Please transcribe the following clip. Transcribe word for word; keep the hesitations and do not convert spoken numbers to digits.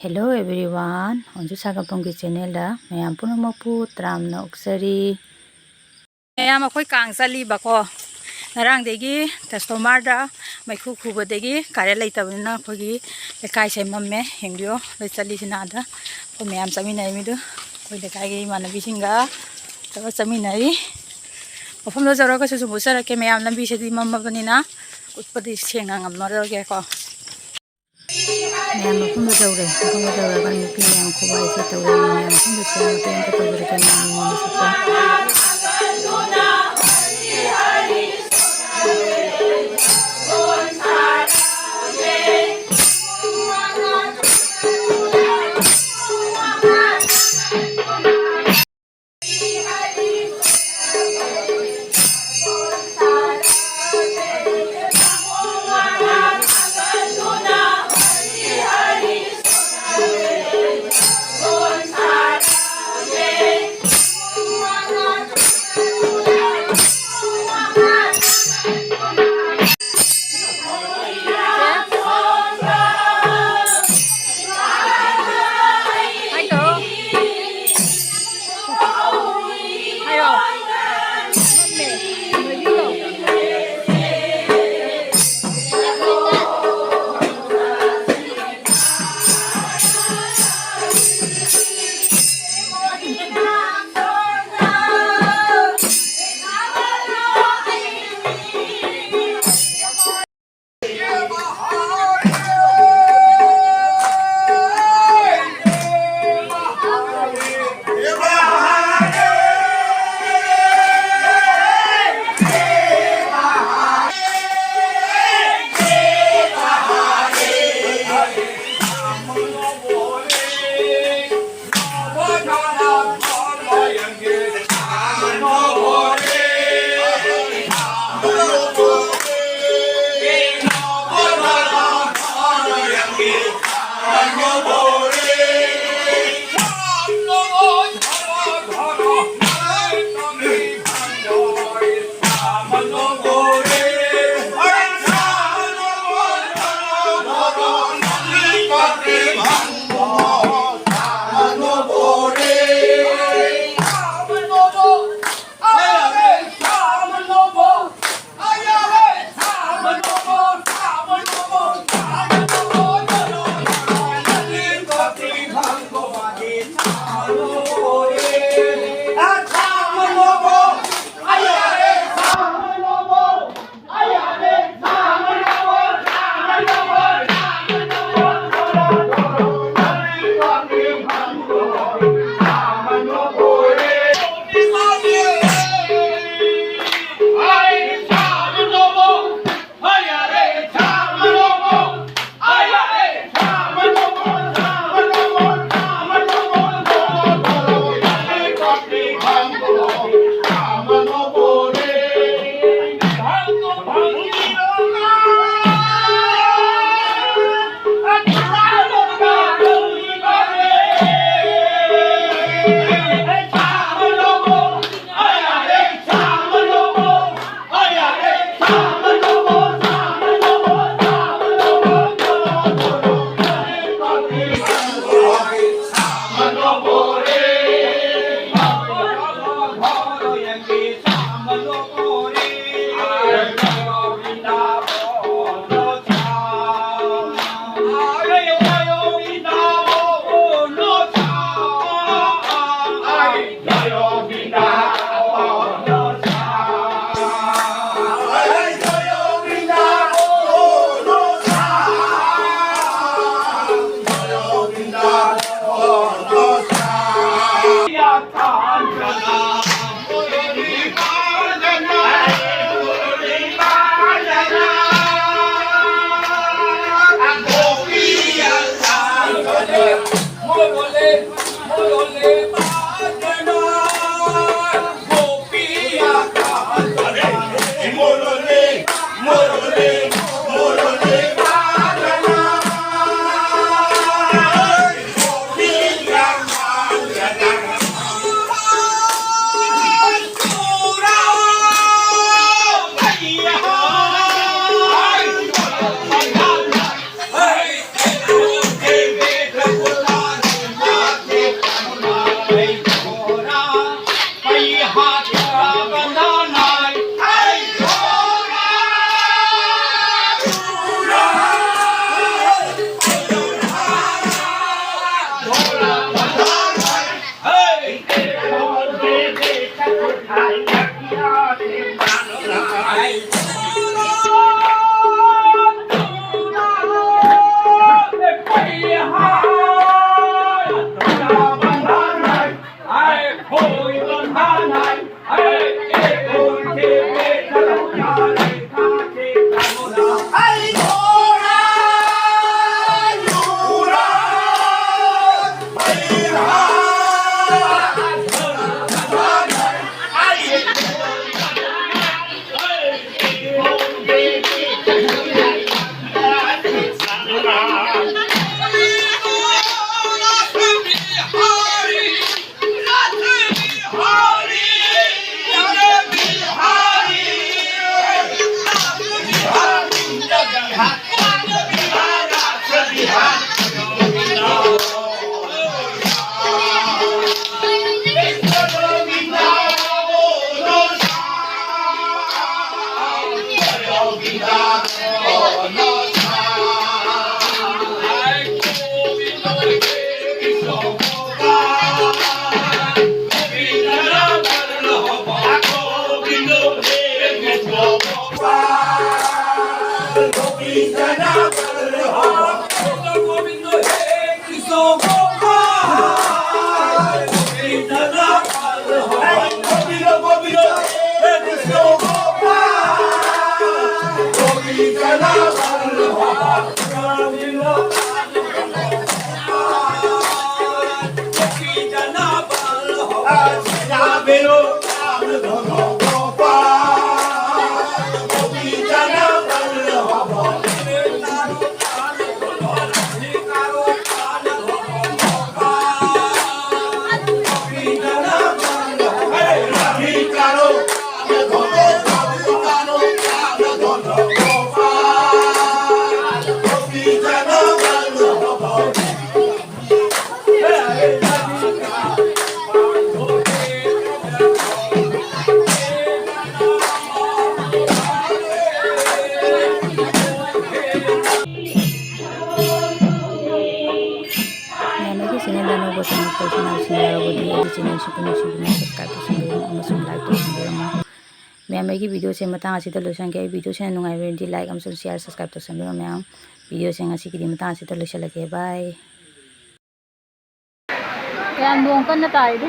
Hello everyone, ꯑꯣꯟꯖꯨ ꯁꯥꯒꯠꯐꯝꯒꯤ channelꯗ ꯃꯌꯥꯝ ꯄꯨꯝꯅꯃꯛꯄꯨ ꯇꯔꯥꯝꯅ ꯑꯣꯛꯆꯔꯤ꯫ ꯃꯌꯥꯝ, ꯑꯩꯈꯣꯏ ꯀꯥꯡ ꯆꯠꯂꯤꯕꯀꯣ, ꯉꯔꯥꯡꯗꯒꯤ transformerꯗ ꯃꯩꯈꯨ ꯈꯨꯕꯗꯒꯤ current ꯂꯩꯇꯕꯅꯤꯅ ꯑꯩꯈꯣꯏꯒꯤ ꯂꯩꯀꯥꯏꯁꯦ ꯃꯝꯃꯦ꯫ ꯌꯦꯡꯕꯤꯌꯣ, ꯂꯣꯏ ꯆꯠꯂꯤꯁꯤꯅ ꯑꯥꯗ꯫ ꯑꯩꯈꯣꯏ ꯃꯌꯥꯝ ꯆꯠꯃꯤꯟꯅꯔꯤꯃꯤꯗꯨ, ꯑꯩꯈꯣꯏ ꯂꯩꯀꯥꯏꯒꯤ ꯏꯃꯥꯟꯅꯕꯤꯁꯤꯡꯒ ꯇꯧꯔ ꯆꯠꯃꯤꯟꯅꯔꯤ꯫ ꯃꯐꯝꯗꯣ ꯌꯧꯔꯒꯁꯨ ꯁꯨꯝ ꯎꯠꯆꯔꯛꯀꯦ ꯃꯌꯥꯝ, ꯂꯝꯕꯤꯁꯤꯗꯤ ꯃꯝꯃꯕꯅꯤꯅ ꯎꯠꯄꯗꯤ ꯁꯦꯡꯅ ꯉꯝꯃꯔꯣꯏꯒꯦꯀꯣ꯫ ꯃꯌꯥꯝ ꯃꯐꯝꯗ ꯌꯧꯔꯦ꯫ ꯃꯐꯝꯗ ꯌꯧꯔꯒ ꯅꯨꯄꯤ ꯃꯌꯥꯝ ꯈꯨꯕꯥꯏꯁꯦ ꯇꯧꯔꯦ꯫ ꯃꯌꯥꯝ ꯃꯐꯝꯗ ꯆꯦꯟꯕ ꯇꯦꯟꯕ ꯇꯧꯖꯔꯒꯦ꯫ ꯃꯌꯥꯝ ꯌꯦꯡꯃꯤꯟꯅꯁꯤꯀꯣ꯫ ꯑꯅꯧꯕ ꯆꯪꯂꯛꯄ ꯏꯆꯤꯟ ꯏꯅꯥꯎꯁꯤꯡ ꯌꯥꯎꯔꯕꯗꯤ ꯑꯩꯒꯤ ꯆꯦꯅꯦꯜꯁꯤ ꯄꯨꯟꯅ ꯁꯨꯕꯅ subscribe ꯇꯧꯁꯟꯕꯤꯔꯝꯃꯨ ꯑꯃꯁꯨꯡ like ꯇꯧꯁꯟꯕꯤꯔꯝꯃꯨ꯫ ꯃꯌꯥꯝ, ꯑꯩꯒꯤ ꯚꯤꯗꯤꯑꯣꯁꯦ ꯃꯇꯥꯡ ꯑꯁꯤꯗ ꯂꯣꯏꯁꯟꯒꯦ꯫ ꯑꯩ ꯚꯤꯗꯤꯑꯣꯁꯤꯅ ꯅꯨꯡꯉꯥꯏꯕꯤꯔꯗꯤ like ꯑꯃꯁꯨꯡ share, subscribe ꯇꯧꯁꯟꯕꯤꯔꯝꯃꯨ ꯃꯌꯥꯝ꯫ ꯚꯤꯗꯤꯑꯣꯁꯦ ꯉꯁꯤꯒꯤꯗꯤ ꯃꯇꯥꯡ ꯑꯁꯤꯗ ꯂꯣꯏꯁꯜꯂꯒꯦ꯫ Bye꯫ ꯀꯌꯥꯝ ꯅꯣꯡ ꯀꯟꯅ ꯇꯥꯔꯤꯗ꯫